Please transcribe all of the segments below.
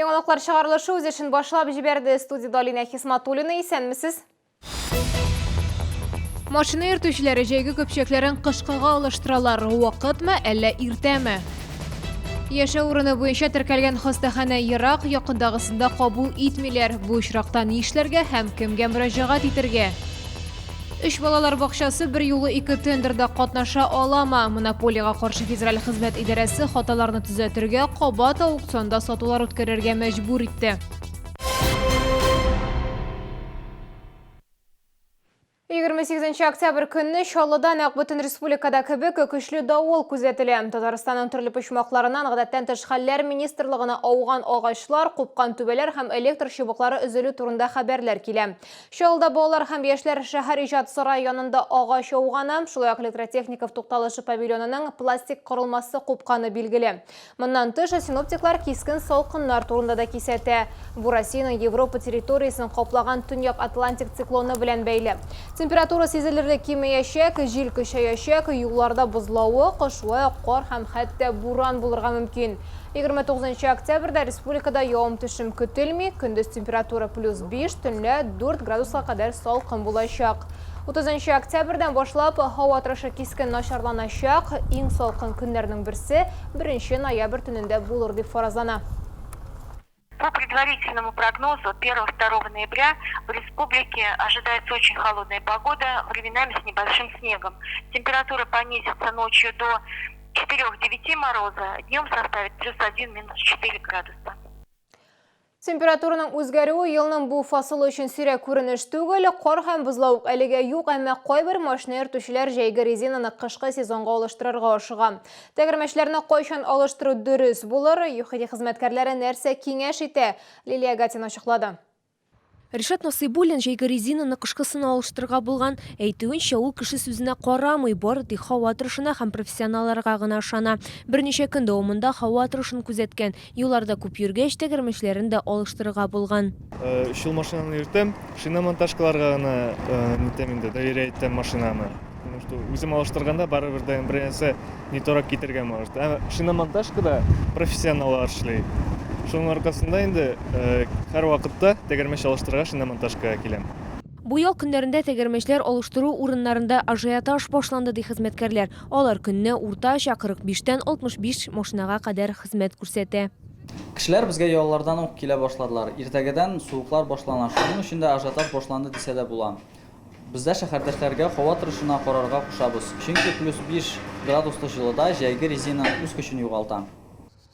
Яңалыклар чыгарылышы үз эшен башлап җибәрде. Студиядә Алинә Хисматуллина. Исәнмесез. Машина йөртүчеләре җәйге көпчәкләрен кышкыга алыштыралар. Вакытмы, әллә иртәме? Яшәү урыны буенча теркәлгән хастаханә ерак, якындагысында кабул итмиләр. Бу очракта нишләргә һәм кемгә мөрәҗәгать итергә? Өч балалар бакчасы берьюлы ике тендерда катнаша аламы? Монополиягә каршы федераль хезмәт идарәсе хаталарны төзәтергә, кабат аукционда сатулар үткәрергә мәҗбүр итте. 28 октябрь көнне Чаллыда нәкъ бөтен республикада кебек көчле давыл күзәтелә. Татарстанның төрле почмакларыннан гадәттән тыш хәлләр министрлыгына ауган агачлар, купкан түбәләр һәм электр чыбыклары өзелү турында хәбәрләр килә. Чаллыда балалар һәм яшьләр шәһәр иҗат сарае янында агач ауганы, шулай ук Электротехников тукталышы павильонының пластик корылмасы купканы билгеле. Моннан тыш, синоптиклар кискен салкыннар турында да кисәтә. Бу Россиянең Европа территориясен каплаган Төньяк Атлантик циклоны белән бәйле. Температура сизелерлек кимеячәк, җил көчәячәк, юлларда бозлавык, шулай ук кар һәм хәтта буран булырга мөмкин. 29 октябрьдә республикада явым-төшем көтелми, көндез температура плюс 5, төнлә 4 градуска кадәр салкын булачак. 30 октябрьдән башлап һава торышы кискен начарланачак, иң салкын көннәрнең берсе 1 ноябрь төнендә булыр дип фаразлана. По предварительному прогнозу, 1-2 ноября в республике ожидается очень холодная погода, временами с небольшим снегом. Температура понизится ночью до 4-9 мороза, днем составит плюс 1, минус 4 градуса. Температураның үзгәрүе елның бу фасылы өчен сирәк күренеш түгел. Кар һәм бозлавык әлегә юк, әмма кайбер машина йөртүчеләр җәйге резинаны кышкы сезонга алыштырырга ашыга. Тәгәрмәчләрне кайчан алыштыру дөрес булыр, ЮХИДИ хезмәткәрләре нәрсә киңәш итә, Лилия Гатина ачыклады. Ришат Насыйбуллин җәйге резинаны кышкысына алыштырырга булган. Әйтүенчә, ул кеше сүзенә карамый, бары тик һава торышына һәм профессионалларга гына ышана. Берничә көн дәвамында һава торышын күзәткән. Юлларда күп йөргәч, тәгәрмәчләрен дә алыштырырга булган. Өч ел машинаны йөртәм. Шиномонтажкаларга гына нитәм инде, доверять итәм машинаны. Потому что үзем алыштырганда барыбер дә бер нәрсә не торак китергә может. Ә шиномонтажкада профессионаллар эшли. Шуның аркасында инде һәрвакытта тәгәрмәч алыштырырга шиномонтажкага киләм. Бу ял көннәрендә тәгәрмәчләр алыштыру урыннарында ажиотаж башланды, ди хезмәткәрләр. Алар көненә уртача 45 тән 65 машинага кадәр хезмәт күрсәтә. Кешеләр безгә яллардан ук килә башладылар. Иртәгәдән суыклар башлана, шуның өчен дә ажиотаж башланды дисә дә була. Бездә шәһәрдәшләргә һава торышына карарга кушабыз, чөнки плюс 5 градуслы җылыда җәйге резина үз көчен югалта.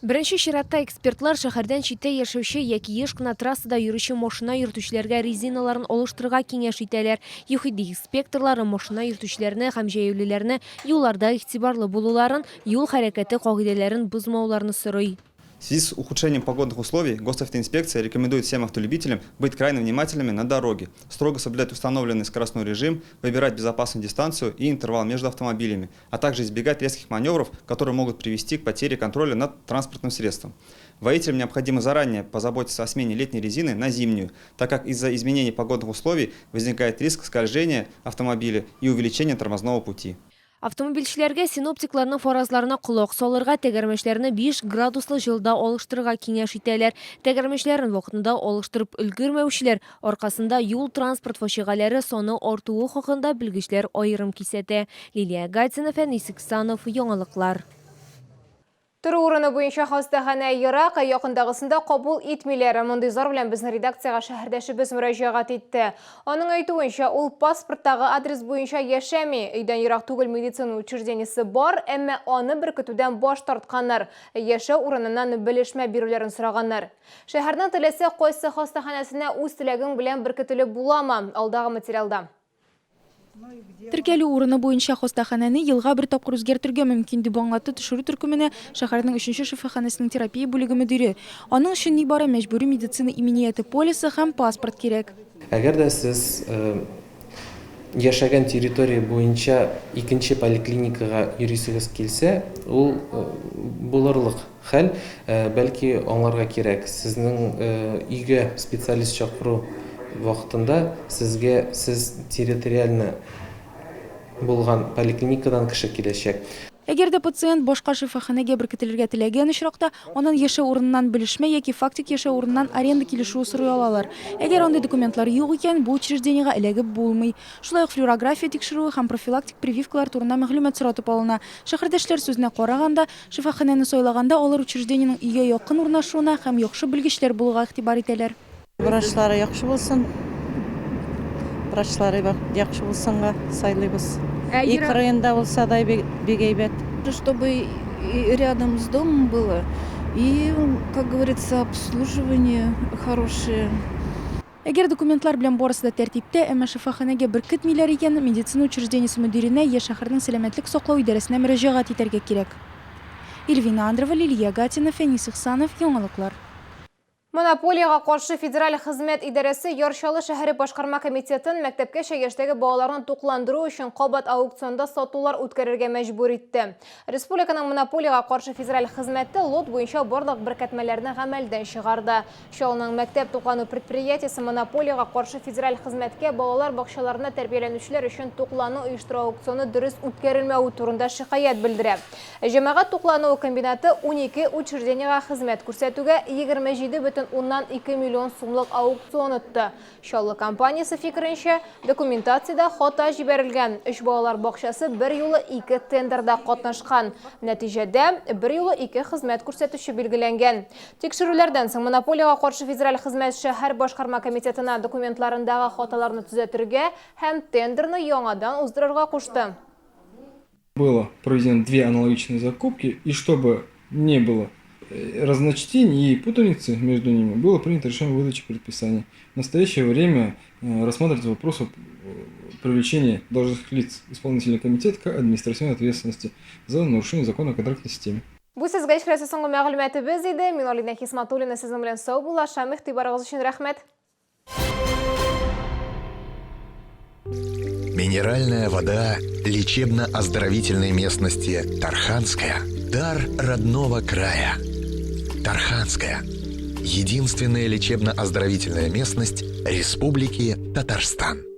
Беренче чиратта экспертлар шәһәрдән читтә яшәүче яки еш кына трассада йөрүче машина йөртүчеләргә резиналарын алыштырырга киңәш итәләр. ЮХИДИ инспекторлары машина йөртүчеләрне һәм җәяүлеләрне юлларда игътибарлы булуларын, юл хәрәкәте кагыйдәләрен бозмауларны сорый. В связи с ухудшением погодных условий госавтоинспекция рекомендует всем автолюбителям быть крайне внимательными на дороге, строго соблюдать установленный скоростной режим, выбирать безопасную дистанцию и интервал между автомобилями, а также избегать резких маневров, которые могут привести к потере контроля над транспортным средством. Водителям необходимо заранее позаботиться о смене летней резины на зимнюю, так как из-за изменения погодных условий возникает риск скольжения автомобиля и увеличения тормозного пути. Автомобильчеләргә синоптикларның фаразларына колак салырга, тәгәрмәчләрне 5 градуслы җылыда алыштырырга киңәш итәләр. Тәгәрмәчләрен вакытында алыштырып өлгермәүчеләр аркасында юл-транспорт фаҗигаләре саны артуы хакында белгечләр аерым кисәтә. Лилия Гатина, Фәнис Иксанов, Яңалыклар. Тору урыны буенча хастаханә ерак, ә якындагысында кабул итмиләр. Мондый зар белән безнең редакциягә шәһәрдәшебез мөрәҗәгать итте. Аның әйтүенчә, ул паспорттагы адрес буенча яшәми. Өйдән ерак түгел медицина учреждениесе бар, әмма аны беркетүдән баш тартканнар, яшәү урыныннан белешмә бирүләрен сораганнар. Шәһәрнең теләсә кайсы хастаханәсенә үз теләгең белән беркетелеп буламы? Алдагы материалда. Теркәлү урыны буенча хастаханәне елга бер тапкыр үзгәртергә мөмкин, дип аңлатты төшерү төркеменә шәһәрнең өченче шифаханәсенең терапия бүлеге мөдире. Аның өчен нибары мәҗбүри медицина иминияте полисы һәм паспорт кирәк. Әгәр дә сез яшәгән территория буенча икенче поликлиникага йөрисегез килсә, ул булырлык хәл. Бәлки аңларга кирәк, сезнең өйгә специалист чакыру вакытында сезгә сез территориально булган поликлиникадан кеше киләчәк. Әгәр дә пациент башка шифаханәгә беркетелергә теләгән очракта, аннан яшәү урыныннан белешмә яки фактик яшәү урыныннан аренда килешүе сорый алалар. Әгәр андый документлар юк икән, бу учреждениегә эләгеп булмый. Шулай ук флюорография тикшерүе һәм профилактик прививкалар турында мәгълүмат соратып алына. Шәһәрдәшләр сүзенә караганда, шифаханәне сайлаганда алар учреждениенең өйгә якын урнашуына һәм яхшы белгечләр булуга игътибар итәләр. Врачлары яхшы булсын. Врачлары яхшы булсынга сайлыйбыз. И кырыенда булса да бик әйбәт. Чтобы рядом с домом было и, как говорится, обслуживание хорошее. Әгәр документлар белән барысы да тәртиптә, әмма шифаханәгә беркетмиләр икән, медицина учреждениесе мөдиренә йә шәһәрнең сәламәтлек саклау идарәсенә мөрәҗәгать итәргә кирәк. Ильвина Андрова, Лилия Гатина, Фәнис Ихсанов, Яңалыклар. Монополиягә каршы федераль хезмәт идарәсе Яр Чаллы шәһәре башкарма комитетын мәктәпкәчә яшьтәге балаларны тукландыру өчен кабат аукционда сатулар үткәрергә мәҗбүр итте. Республиканың монополиягә каршы федераль хезмәте лот буенча барлык беркетмәләрне гамәлдән чыгарды. Чаллының мәктәп туклану предприятиесе монополиягә каршы федераль хезмәткә балалар бакчаларында тәрбияләнүчеләр өчен туклану оештыру аукционы дөрес үткәрелмәве турында шикаять белдерә. Җәмәгать туклануы комбинаты 12 учреждениегә хезмәт күрсәтүгә 27,2 миллион сумлык аукцион отты. Чаллы компаниясе фикеренчә, документациядә хата җибәрелгән. Өч балалар бакчасы берьюлы ике тендерда катнашкан. Нәтиҗәдә, берьюлы ике хезмәт күрсәтүче билгеләнгән. Тикшерүләрдән соң монополиягә каршы федераль хезмәт шәһәр башкарма комитетына документларындагы хаталарны төзәтергә һәм тендерны яңадан уздырырга кушты. Было проведено две аналогичные закупки, и чтобы не было э, разночтений и путаницы между ними, было принято решение о выдаче предписаний. В настоящее время э, рассматривается вопрос о э, привлечении должностных лиц исполнительного комитета к административной ответственности за нарушение закона о контрактной системе. Бу сезгә ишетеләсе соңгы мәгълүматыбыз иде. Мин Алина Хисматуллина сезнең белән саубуллашам. Игътибарыгыз өчен рәхмәт. Минеральная вода лечебно-оздоровительной местности Тарханская – дар родного края. Тарханская – единственная лечебно-оздоровительная местность Республики Татарстан.